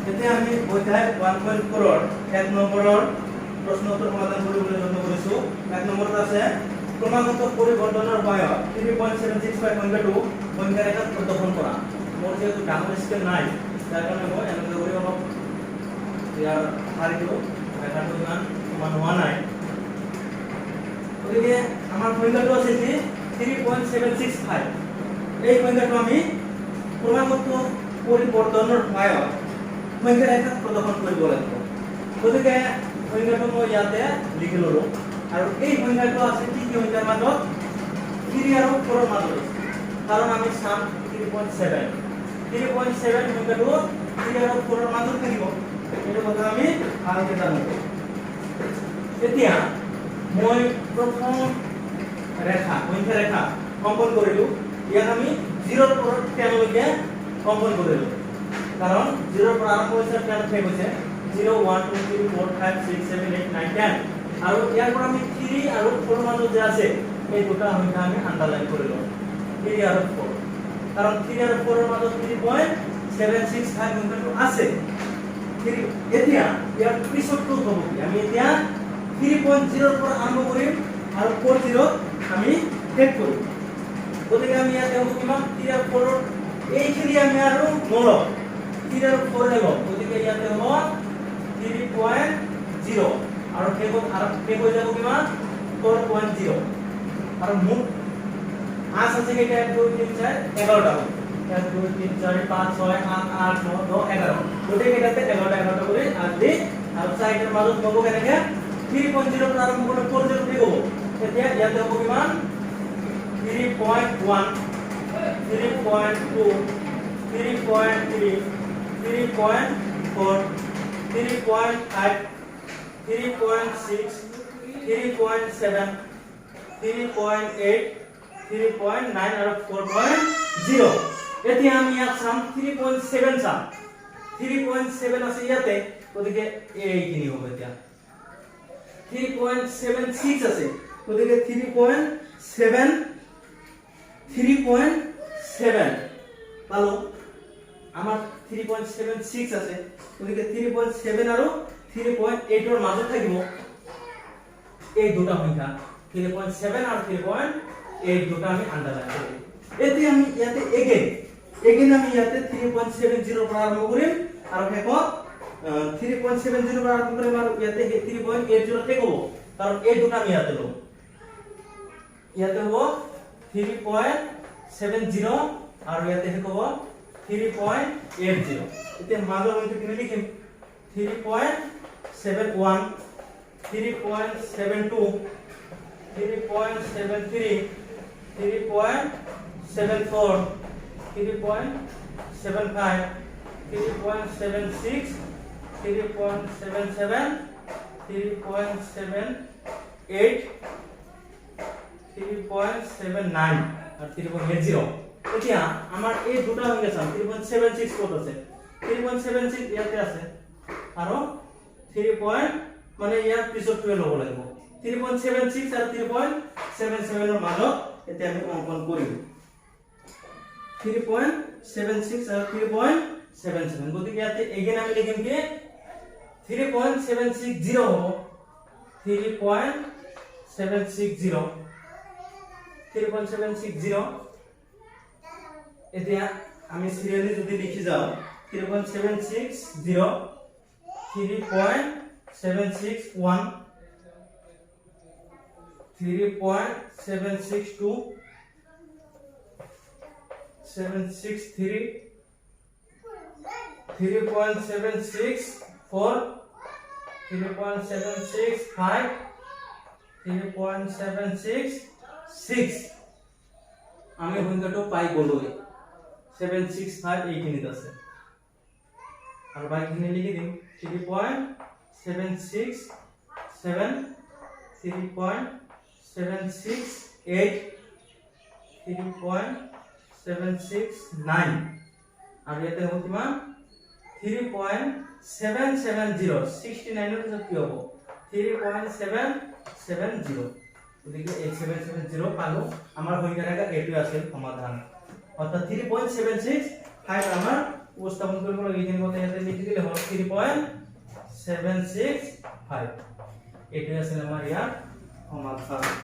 এতিয়া আমি অধ্যায় 1.4ৰ 1 নম্বৰৰ প্ৰশ্ন উত্তৰ সমাধান কৰিবলৈ যত্ন কৰিছোঁ। 1 নম্বৰত আছে, ক্ৰমাগত পৰিৱৰ্তনৰ সহায়ত 3.765 সংখ্যাটো সংখ্যা ৰেখাত প্ৰদৰ্শন কৰা। মোৰ যিহেতু ডাঙৰ স্কেল নাই, তাৰ কাৰণে মই এনেকৈ কৰি অলপ ইয়াৰ শাৰীটো, ৰেখাটো ইমান সমান হোৱা নাই। গতিকে আমাৰ সংখ্যাটো আছে কি? 3.765। এই সংখ্যাটো আমি ক্ৰমাগত পৰিৱৰ্তনৰ সহায়ত সংখ্যা ৰেখাত প্ৰদৰ্শন কৰিব লাগিব। গতিকে সংখ্যাটো মই ইয়াতে লিখি ল'লো। আৰু এই সংখ্যাটো আছে কি কি সংখ্যাৰ মাজত? থ্ৰী আৰু ফ'ৰৰ মাজত আছে। কাৰণ আমি চাম 3.7, 3.7 সংখ্যাটো থ্ৰী আৰু ফ'ৰৰ মাজত থাকিব। এইটো কথা আমি ভালকে জানো। এতিয়া মই প্ৰথম ৰেখা, সংখ্যা ৰেখা অংকন কৰিলো। ইয়াত আমি জিৰ'ৰ পৰা 10লৈকে অংকন কৰিলো, কাৰণ জিৰ'ৰ পৰা আৰম্ভ হৈছে, 10 শেষ হৈছে। 0, 1, 2, 3, 4, 5, 6, 7, 8, 9, 10। আৰু ইয়াৰ পৰা আমি থ্ৰী আৰু ফ'ৰৰ মাজত যে আছে, এই দুটা সংখ্যা আমি আণ্ডাৰলাইন কৰিলো, থ্ৰী আৰু ফ'ৰ। কাৰণ থ্ৰী আৰু ফ'ৰৰ মাজত 3.765 সংখ্যাটো আছে, থ্ৰী। এতিয়া ইয়াৰ পিছতটো হ'ব কি? আমি এতিয়া 3.0ৰ পৰা আৰম্ভ কৰিম আৰু 4 জিৰ'ত আমি শেষ কৰিম। গতিকে আমি ইয়াতে হ'ব কিমান? থ্ৰী আৰু ফ'ৰৰ এইখিনি আমি আৰু নলওঁ, থ্ৰী আৰু ফ'ৰহে ল'ম। গতিকে ইয়াতে হ'ব 3.0 আৰু শেষত আৰু শেষ হৈ যাব কিমান? 4.0। আৰু মুঠ আঁচ আছে কেইটা? এক, দুই, তিনি, চাৰি, 11টা হ'ব। এক, দুই, তিনি, চাৰি, পাঁচ, ছয়, সাত, আঠ, ন, 10, 11। গোটেইকেইটাতে 11টা 11টা কৰি আঁচ দি আৰু চাৰিটাৰ মাজত ল'ব কেনেকে? 3.0ৰ পৰা আৰম্ভ কৰিলে 4 জিৰ' ঠিক হ'ব। তেতিয়া ইয়াতে হ'ব কিমান? 3.1, 3.2, 3.3, 3.4, 3.5, 3.6, 3.7, 3.8, 3.9 আৰু 4.0। এতিয়া আমি ইয়াত চাম, 3.7 চাম। 3.7 আছে ইয়াতে, গতিকে এইখিনি হ'ব। এতিয়া 3.76 আছে, গতিকে 3.7, 3.7 পালো। আমাৰ 3.76 আছে, গতিকে 3.7 আৰু 3.8ৰ মাজত থাকিব এই দুটা সংখ্যা। 3.7 আৰু 3.8 দুটা আমি আণ্ডাৰলাইন কৰিম। এতিয়া আমি ইয়াতে এগেইন এগেইন আমি ইয়াতে 3.70ৰ পৰা আৰম্ভ কৰিম আৰু শেষত 3.70ৰ পৰা আৰম্ভ কৰিম আৰু ইয়াতে 3.80 শেষ হ'ব, কাৰণ এই দুটা আমি ইয়াতে ল'ম। ইয়াতে হ'ব 3.70 আৰু ইয়াতে শেষ হ'ব 3.80। এতিয়া মাজৰ সংখ্যাখিনি লিখিম: 3.71, 3.72, 3.73, 3.74, 3.75, 3.76, 3.77, 3.78, 3.79 আৰু 3.80। এতিয়া আমাৰ এই দুটা সংখ্যা চাম। 3.76 ক'ত আছে? 3.76 ইয়াতে আছে আৰু থ্ৰী পইণ্ট মানে ইয়াৰ পিছতটোৱে ল'ব লাগিব। 3.76 আৰু 3.77ৰ মাজত এতিয়া আমি অংকন কৰিম। 3.76 আৰু 3.77। গতিকে ইয়াতে এগেইন আমি লিখিম কি? 3.760 হ'ব। 3.760, 3.760। এতিয়া আমি চিৰিয়েলি যদি লিখি যাওঁ, 3.760, 3.761, 3.762, 763, 3.764, 3.765, 3.766। আমি সংখ্যাটো পাই গ'লোৱে। 765 এইখিনিত আছে আৰু বাকীখিনি লিখি দিম: 3.767, 3.768, 3.769 আৰু ইয়াতে হ'ব কিমান? 3.770। 69ৰ পিছত কি হ'ব? 3.770। গতিকে এই 770 পালো। আমাৰ সংখ্যা ৰেখা এইটোৱে আছিল সমাধান, অৰ্থাৎ 3.765 আমাৰ উপস্থাপন কৰিব লাগিব। এইখিনি কথা ইয়াতে লিখি দিলে হ'ল, 3.765। এইটোৱে আছিল আমাৰ ইয়াৰ সমাধান।